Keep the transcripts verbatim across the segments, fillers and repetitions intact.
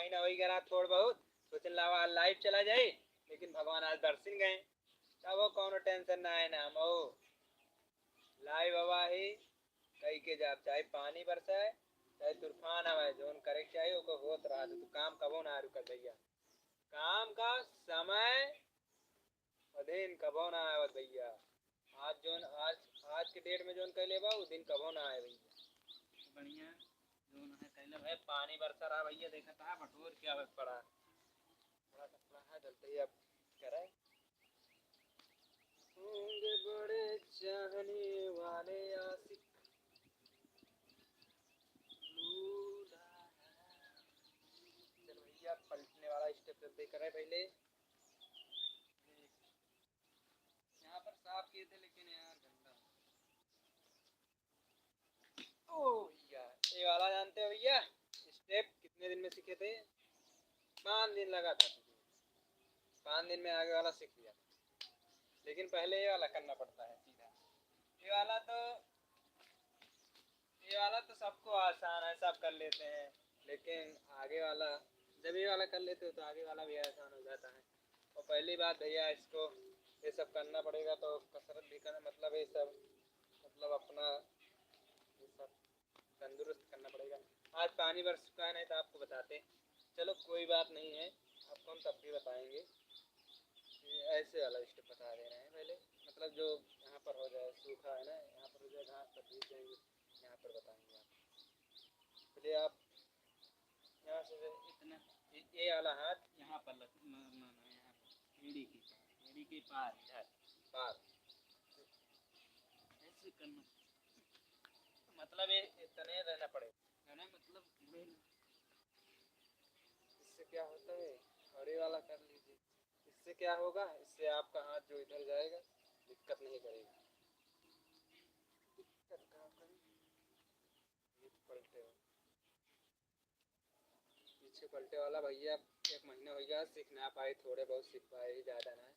ना वही करा थोड़ बहुत, सोचन लावा आज live चला जाए, लेकिन भगवान आज दर्शन गए, तब वो कौनो tension ना है ना हम वो live आवा ही। कई के जाब, चाहे पानी बरसाए, चाहे तूफान आवे, जोन करे के चाही ओको होत रहा, तो काम कबो ना रुकत भैया। काम का समय अधीन कबो ना आवत भैया। आज जोन, आज, आज के date में जोन कैले बा, उ दिन कबो ना आए भैया। बढ़िया जोन है कैले भाई, पानी बरसा रहा भैया, देखा था बटोर के आवे पड़ा। बड़ा कपड़ा है, जल्दी अब करे। होंगे बड़े चाहने वाले आशिक। चल भैया, पलटने वाला step जल्दी करे पहले। यहाँ पर साफ किए थे, लेकिन यार गंदा। ओ भैया, ये वाला जानते हो भैया, step कितने दिन में सीखे थे? पाँच दिन लगा था सीखने में। पाँच दिन में आगे वाला सीख लिया, लेकिन पहले ये वाला करना पड़ता है सीधा। ये वाला तो, ये वाला तो सबको आसान है, सब कर लेते हैं, लेकिन आगे वाला, जब ये वाला कर लेते हो तो आगे वाला भी आसान हो जाता है। और पहली बात भैया, इसको, ये सब करना पड़ेगा तो कसरत भी करना, मतलब ये सब, मतलब अपना ये सब तंदुरुस्त करना पड़ेगा। आज पानी बरस चुका है, नहीं तो आपको बताते। चलो कोई बात नहीं है, आपको हम तब भी बताएंगे। ये ऐसे वाला step बता दे रहे हैं पहले, मतलब जो यहाँ पर हो जाए, सूखा है ना, यहाँ पर हो जाए घास, तब भीग जाएंगे, यहाँ पर बताएंगे आपको। चलिए आप यहाँ से इतना, ये, ये वाला हाथ यहाँ पर लग, म-, म-, म-, यहाँ पर, एड़ी के पार, एड़ी के पार, इधर, पार। ऐसे करना, मतलब ये इतने रहना पड़ेगा, है ना? मतलब मुड़े ना। इससे क्या होता है, और ये वाला कर लीजिए। इससे क्या होगा, इससे आपका हाथ जो इधर जाएगा, दिक्कत नहीं करेगा। दिक्कत कहाँ करेगी? पीछे पलटे वाला। पीछे पलटे वाला भैया, एक महीना हो गया, सीख ना पाए, थोड़े बहुत सीख पाए, ही ज्यादा ना है,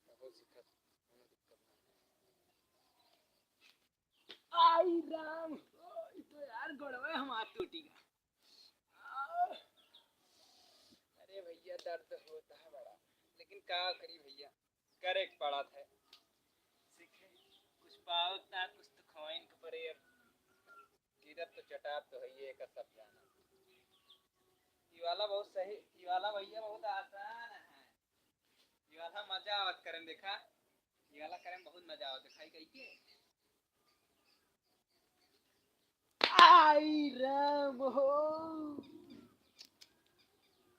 बहुत सीखत, कोनो दिक्कत ना है। आई राम, ओ, ई तो यार गोड़वे हमार टूटी गा। आ, अरे भैया, दर्द होता है बड़ा, लेकिन का करी भैया, करे के पड़त है। सीखे, कुछ पावत ना, कुछ तो खोइन के पड़े। अब गिरत तो चटात तो है, ये का सब जाना। ई वाला बहुत सही, ई वाला भैया बहुत आसान है। ई वाला मजा आवत करे में, देखा, ई वाला करे में बहुत मजा आवत है, खाई खाई के। आई राम हो।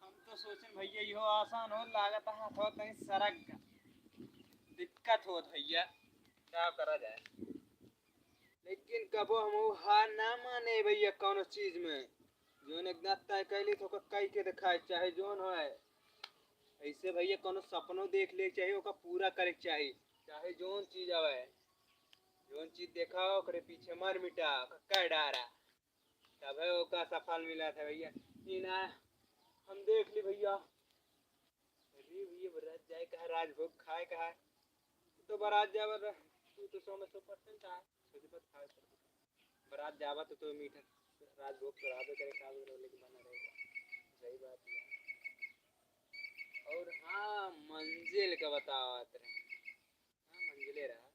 हम तो सोचेन भैया इहो आसान हो, लागत है हाथवा कहीं सरक गा। दिक्कत होत भैया, का करा जाए। लेकिन कबो हम हार ना माने भैया कौनो चीज में। जोन एक दांत तय कैली तो ओकर कई के दिखाए, चाहे जोन होए। ऐसे भैया कौनो सपनो देख ले, चाहे ओकर पूरा करे के चाही, चाहे जोन चीज आवे। जोन चीज देखा, ओकरे पीछे मर मिटा, ओकर कर डारा, तबे ओका सफल मिला था भैया। ई ना, हम देख ली भैया, अरे भैया, बारात जाए का है, राजभोग खाए का है, तो बारात जावा, तू तो सौ में सौ percent आ, सोचे बात खाए पड़ता। बारात जावा तो, तो मीठा राजभोग तो रहबे करे, खावे रहो, लेकिन बना रहेगा। सही बात है। और हाँ, मंजिल का बतावत रहे। हाँ, मंजिले रहा।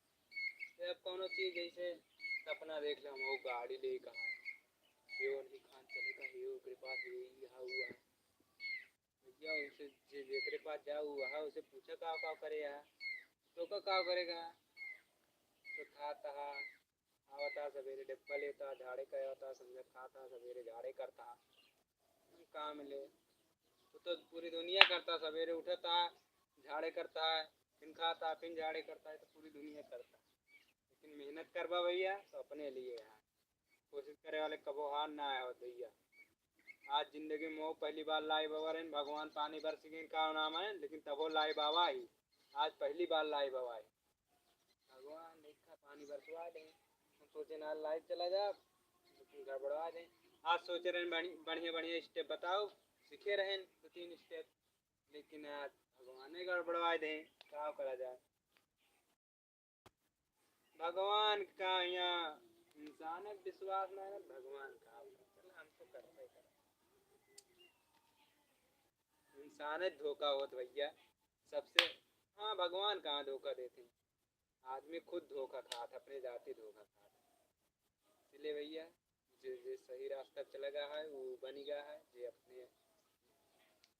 तो अब कौनो चीज जैसे सपना देख ले, हम वो गाड़ी ले कहा, ये उनकी खान चले का, ये ओकरे पास ये यहाँ हुआ है। भैया, उनसे जे जेकरे पास जाओ, वहाँ उसे पूछा, "का, का करे यहाँ?" तो का, का करेगा? तो खाता हा, आवता सवेरे डिब्बा लेता, झाड़े करता, संझा खाता, सवेरे झाड़े करता। काम ले, वो तो पूरी दुनिया करता, सवेरे उठता, झाड़े करता है, फिर खाता, फिर झाड़े करता है, तो पूरी दुनिया करता। लेकिन मेहनत करबा भैया, तो अपने लिए है। कोशिश करे वाले कबो हार ना आए हो भैया। आज जिंदगी में वो पहली बार live आवा रहे, भगवान पानी बरस गए का नाम है, लेकिन तबो live आवा ही। आज पहली बार live आवा ही। भगवान देखा पानी बरसवा दे। हम सोचे ना live चला जा, लेकिन गड़बड़वा दे। आज सोचे रहे बढ़ि-, बढ़िया बढ़िया step बताओ, सीखे रहे दो तीन step, लेकिन आज भगवान ने गड़बड़वा दे। का करा जाए? भगवान का यहाँ इंसान है, विश्वास ना है, भगवान का। चल, हमको करते ही करते। इंसाने धोखा होत भइया सबसे। हाँ, भगवान कहाँ धोखा देते हैं, आदमी खुद धोखा खात, अपने जाते धोखा खात। इसलिए भइया, जे, जे सही रास्ता पे चला गया है, वो बनी गया है। जे अपने,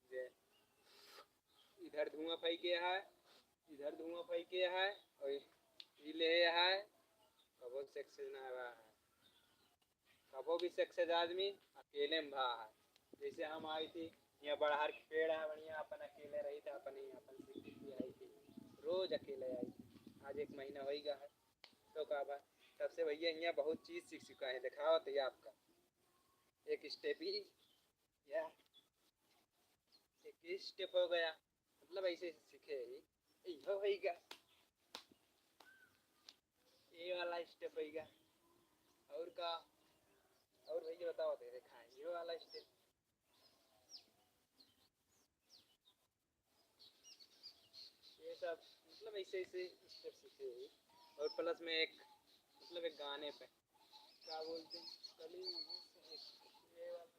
जे इधर धुआं फेंके है, इधर धुआं फेंके है, और ई ले है, कबो success ना हुआ है। कबो भी success आदमी अकेले में भा है। जैसे हम आई थी, यहाँ बड़हर के पेड़ है, बढ़िया अपन अकेले रही था, अपन ही अपन सीखी थी, आई थी, रोज अकेले आई थी। आज एक महीना होइगा है, तो का बा, तब से भइया यहाँ बहुत चीज सीख चुका है। दिखाओ तो ये आपका एक step ही, या एक step हो गया, मतलब ऐसे सीखे ही, यो होइगा, ये वाला step होइगा। और का, और भइया बताओ तो, देखा है, ये वाला step, ये सब मतलब ऐसे ऐसे step सीखे ही। और plus में एक, मतलब एक गाने पे क्या बोलते हैं, कली, ये वाला,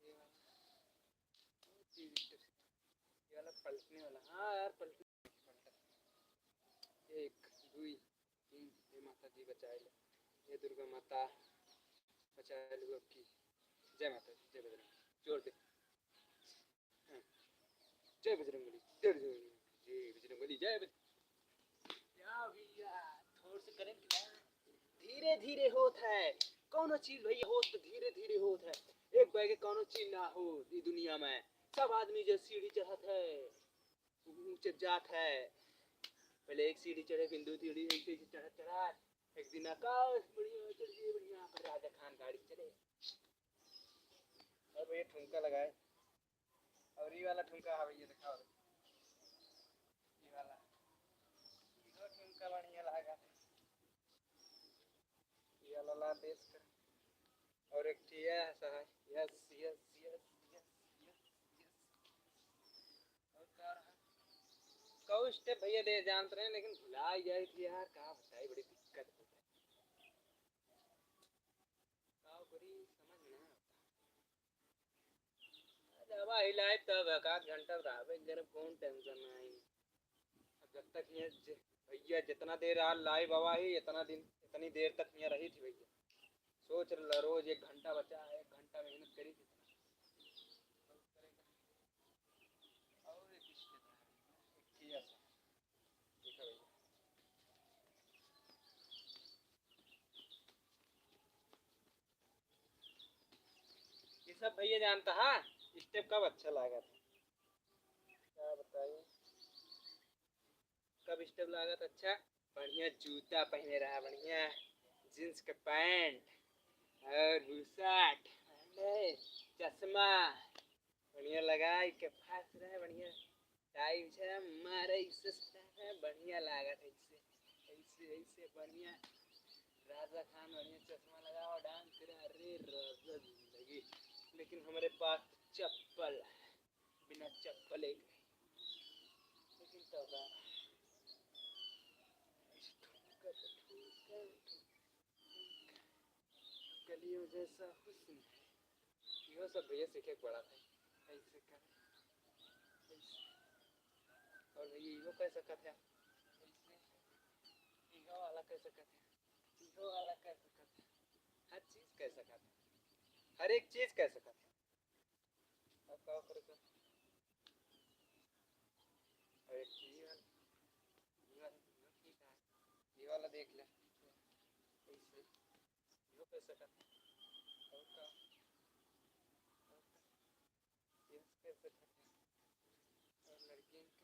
ये वाला, ये वाला पलटने वाला। हाँ यार, पलटने, पलटा। एक, दुई, तीन। हे माता जी बचाए ले, हे दुर्गा माता बचाए ले आपकी। जय माता दी, जय बजरंग। जोर दे। हाँ। जय बजरंग बली, जय बजरंग बली, जय बजरंग बली, जय बजरंग। क्या भइया, थोड़ से करेंट ना, धीरे धीरे होत है। कौनो चीज भइया होत तो धीरे धीरे होत है। एक बैगे कौनो चीज ना हो ई दुनिया में। सब आदमी जो सीढ़ी चढ़त है, ऊंचे जात है। पहले एक सीढ़ी चढ़े, फिर दो सीढ़ी, ऐसे ऐसे चढ़त चढ़त एक दिन आकाश बढ़िया चढ़ गए, बढ़िया पर राजा खान गाड़ी चले। और भइया ठुमका लगाए, और ये वाला ठुमका है भइया, दिखाओ ये वाला, ये ठुमका बढ़िया लगा, ये वाला ला देश का। और एक ठे यह सा है, yes, yes, yes, yes, yes, yes। और का रहा? कौ step भइया दे जानत रहे, लेकिन भुला ही जाए थी यार, का बताई, बड़ी दिक्कत होता है। का करी, समझ में ना आता। अब आवा ही live, तब एक आध घंटा रहबे, अगर कौन tension आई। अब जब तक ये ज-, भइया जितना देर आ live आवा ही, इतना दिन, इतनी देर तक यहाँ रही थी भइया। सोच ल, रोज एक घंटा बचा है, एक घंटा मेहनत करी थी। और एक step है, एक किया सा। देखा भइया। ये सब भइया जानता है, step कब अच्छा लागत है, क्या बताई, कब step लागत अच्छा। बढ़िया जूता पहने रहा, बढ़िया jeans के pant और बुशर्ट, चश्मा बढ़िया लगाई के पास रहे, बढ़िया टाई बिछा मारे, इससे बढ़िया लागत है, ऐसे, ऐसे, ऐसे बढ़िया राजा खान बढ़िया चश्मा लगाओ, dance करे, अरे राजा जिंदगी। लेकिन हमरे पास चप्पल, बिना चप्पल एक, लेकिन तो का, ठुमका तो ठुमका, ठुमका। कलियों जैसा हुस्न है। इहो सब भइया सीखे के पड़त है। ऐसे कर, ऐसे। और भइया इहो कह सकत है। ऐसे। इहो वाला कह सकत है। इहो वाला कह सकत है। हर चीज कह सकत है। हर एक चीज कह सकत है। अब का करे का? अरे ये वाला, ये वाला, ये ठीक है। ये वाला देख ले। ऐसे। यो कर सकत है। और का? और का? Yes कर सकत है। और लड़कियन के,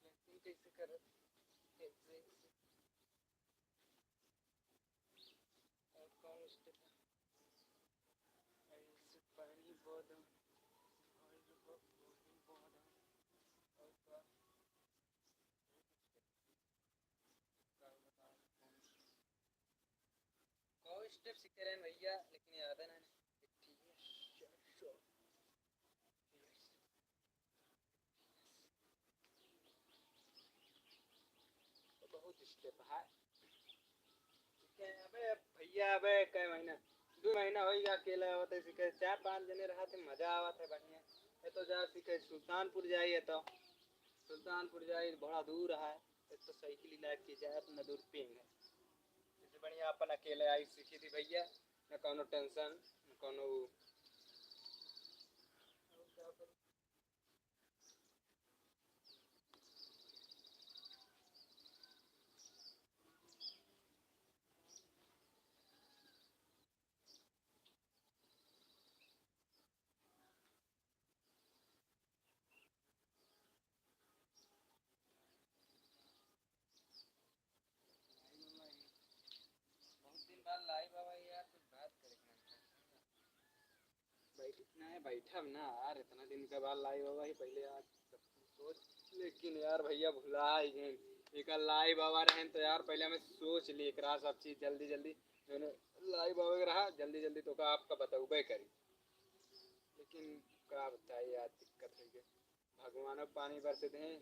लड़कियन कैसे करत? ऐसे, ऐसे। और कौन step है? ऐसे पहली बहुत, और बहुत, बहुत, और का? कौ step सीखे रहे भइया, लेकिन याद है ना। बहुत step है। ठीक है, अबे भइया, अबे कै महीना, दो महीना होइ गया अकेले आवत है, सीखे चार पाँच जने रहत है, मजा आवत है बढ़िया। ये तो जा सीखे सुल्तानपुर जाई, ये तो सुल्तानपुर जाई, बड़ा दूर है। एक तो साइकिल ही लाग के जाए, इतना दूर पेंग है। इससे बढ़िया अपन अकेले आई सीखी थी भैया, न कौनो टेंशन, न कौनो। बहुत दिन बाद लाई बाबा यार, कुछ बात करे के मन करता। बैठ, नहीं बैठब ना यार, इतना दिन के बाद लाई बाबा ही पहले यार सब कुछ सोच, लेकिन यार भैया भुला ही गए। एक लाई बाबा रहन तो यार पहले हमें सोच ली एकरा सब चीज जल्दी जल्दी, जौन लाई बाबा के रहा जल्दी जल्दी तो का आपका बतौबे करी, लेकिन का बताई यार दिक्कत हो गई। भगवान पानी बरस दे,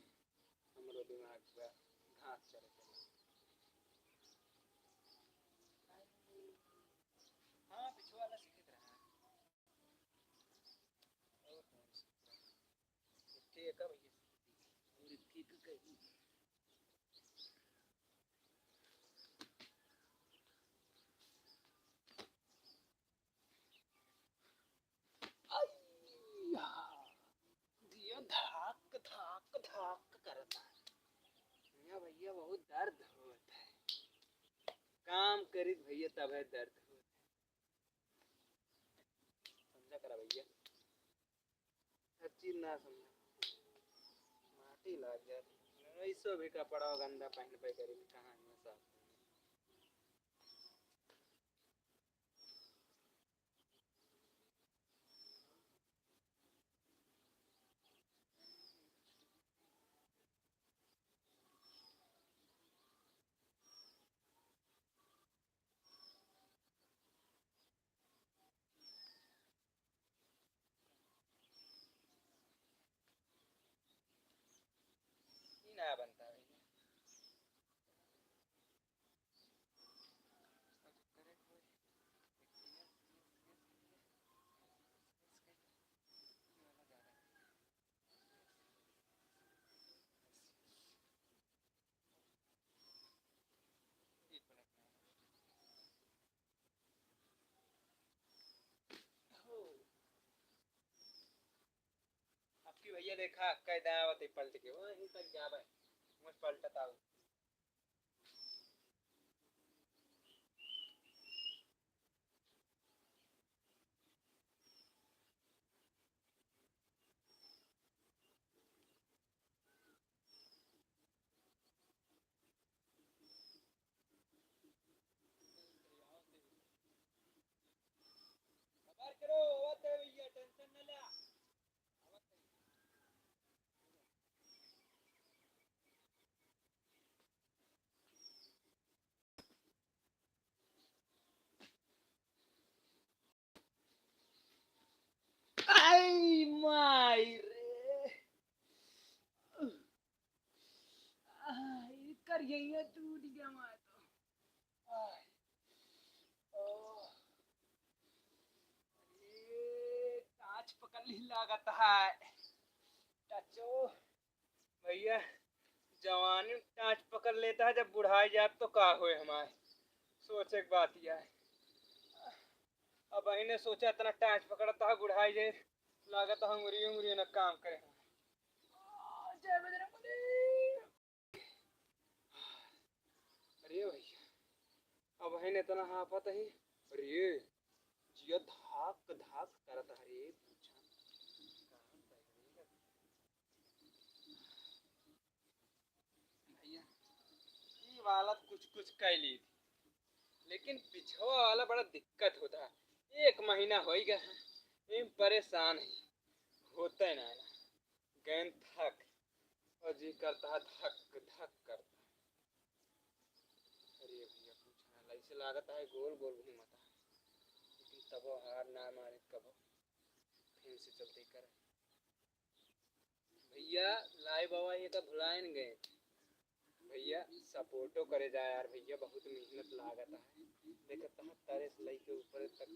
हमरो दिमाग बा घास चरे के। हाँ, पिछुआ वाला सीखत रहा। और कौन सीखत रहा? इतने का भैया। और इतने का कहीं। अय्या, दिया धड़ाक, धड़ाक, धड़ाक करता है। मियाँ भैया, बहुत दर्द होता है। काम करित भैया, तब है दर्द होता है। समझा करा भैया, हर चीज ना समझा। माटी लाग जात। ऐसो भी कपड़ा गंदा पहनबे करी, कहाँ है साफ? ई ना बनता भैया। एक मिनट में। हो। अब की भैया देखा, कह दे आवत है पलट के, वहीं तक जाबे, मुझ पलटत आऊ। सबर करो, आवत है भैया, टेंशन न ला। आई माई रे। आई, कर यही टूट गया मार तो। आई, ओ। अरे, टाँच पकड़ ली लागत है। टचो। भैया, जवानी में टाँच पकड़ लेता है, जब बुढ़ाई जात तो का होए हमारे। सोचे के बात यह है। अब इन्हें सोचा इतना टाँच पकड़ता है, बुढ़ाई जाए, लागत है अंगुरी, अंगुरी न काम करे। जय बजरंग बली। अरे भैया, अब है न इतना हाफत है। अरे, जिया धाक धाक करत है रे, पूछा। भैया, ई वाला कुछ कुछ कह ली थी, लेकिन पिछवा वाला बड़ा दिक्कत होता है। एक महीना हो ही गया है, एम परेशान है, होता है ना, ना। गैन थक और जी करता है धक धक करता है। अरे भैया पूछा ना, ऐसे लागत है गोल गोल घूमता है, लेकिन तबो हार ना माने कबो, फिर से चलते करे। भैया, लाई बाबा ये तो भुलाए न गए। भैया सपोर्टो करे जाए यार भैया, बहुत मेहनत लागत है। देखत है तरे से लइके ऊपर तक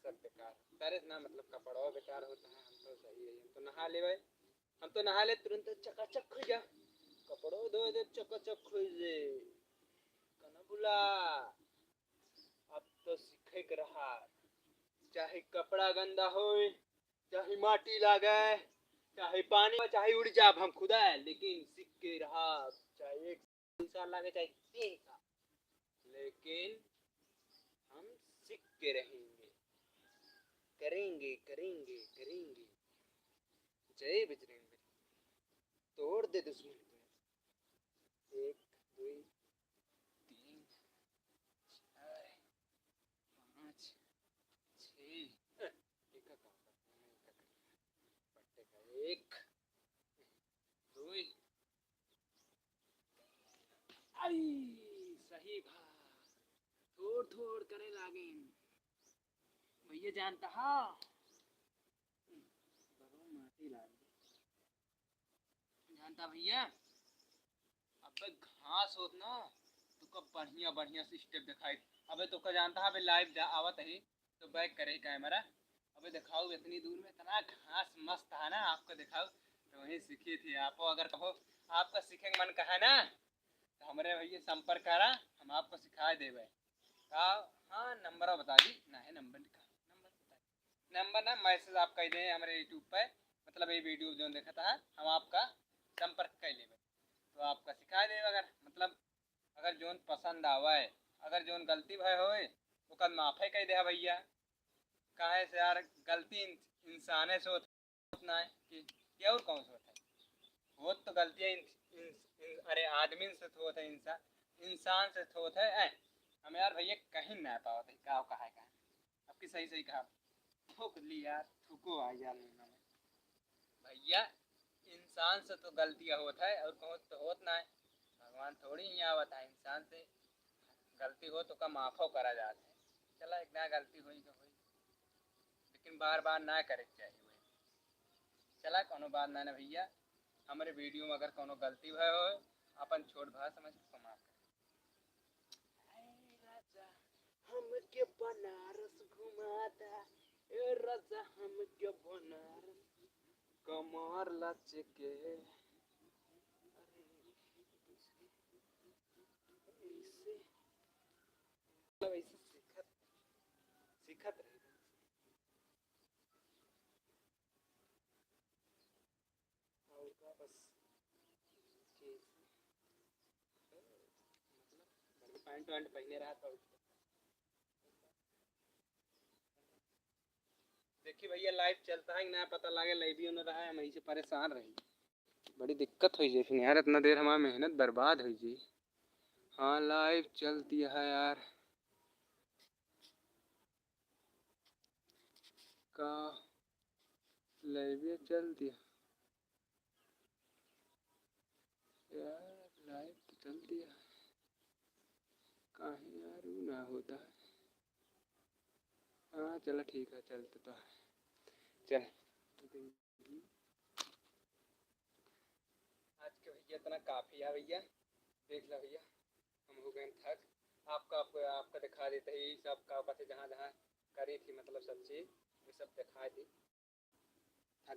सब बेकार, तरे से ना, मतलब कपड़वा बेकार होता है। हम तो सही है, हम तो नहा लेवे, हम तो नहा ले तुरंत चकाचक हो जा, कपड़ो धो दे चकाचक हो जे। कना बुला, अब तो सीखे के रहा, चाहे कपड़ा गंदा होए, चाहे माटी लागे, चाहे पानी में, चाहे उड़ जाब हम खुदा, लेकिन सीख के रहा, चाहे एक साल लागे, चाहे तीन साल, लेकिन हम सीख के रहेंगे, करेंगे, करेंगे, करेंगे। जय बजरंग बली, तोड़ दे दुश्मन को। एक, दो, तीन, चार, पाँच, छः। एका काम करते हैं, एका करते हैं। पट्टे का एक, दो, आई, सही भा। थोड़ थोड़ करे लागिन। भैया जानता हा? बरो माटी लागी। जानता भैया, अबे घास होत ना, तो का बढ़िया बढ़िया से स्टेप दिखाई। अबे तो का जानता है, अबे लाइव जा आवत है, तो बैक करे कैमरा। अबे दिखाओ, इतनी दूर में इतना घास मस्त है ना, आपको दिखाओ। तो वहीं सीखी थी आपको, अगर कहो आपका सीखे के मन कहे ना, तो हमरे भैया संपर्क करा, हम आपको सिखाए देवे। का? हाँ, नंबर बता दी ना, है नंबर लिखा, नंबर बता दी। नंबर ना मैसेज आप कह दें हमरे यूट्यूब पे, मतलब ये वीडियो जो देखता है, हम आपका संपर्क कर लेवे, तो आपका सिखाए देवे। अगर मतलब अगर जोन पसंद आवे, अगर जोन गलती भय होए, ओकर माफे कह दे भैया। काहे से यार, गलती इन-, इंसाने से होत, होत ना है कि, कि और कौन से होत है? होत तो गलतियाँ इन-, इन-, इन-, अरे आदमी से तो होत है, इंसान, इंसान से तो होत है। ऐ, हम यार भैया कहीं ना पावत है, का कहा है, कहा है? आपकी सही सही कहा, थूक ली यार, थूको आ यार। भैया, इंसान से तो गलतियाँ होत है और कहूँ तो होत ना है। भगवान थोड़ी ही आवत है, इंसान से गलती हो तो का माफो करा जात है। चला, एक ना गलती होई तो होई, लेकिन बार बार ना करे के चाहिए। चला, कोनो बात ना ना भैया, हमरे वीडियो में अगर कोनो गलती भय हो, अपन छोट भाई समझ के माफ कर। ए राजा, हमके बनारस घुमा दा, ए राजा, हमके बनारस। कमर लचके, अरे, ऐसे, मतलब, ऐसे सीखत, सीखत रहे। और का बस, कि मतलब, बढ़िया पैंट वैंट पहने रहा था। देखी भैया, लाइव चलता है कि ना पता लागे, लाइव ही ना रहा है, हम ऐसे परेशान रही। बड़ी दिक्कत हो जाए फिर यार, इतना देर हमारा मेहनत बर्बाद हो जाए। हाँ, लाइव चलती है यार। का लाइव चलती है यार, लाइव तो चलती है, काहे यार वो ना होता है। हाँ, चला ठीक है, चलते तो है। चल। आज के भैया इतना काफी है भैया, देख ला भैया, हम हो गए थक। आपका, आपको, आपका दिखा देते ही सब का पता जहाँ जहाँ करी थी, मतलब सब चीज, ये सब दिखा दी।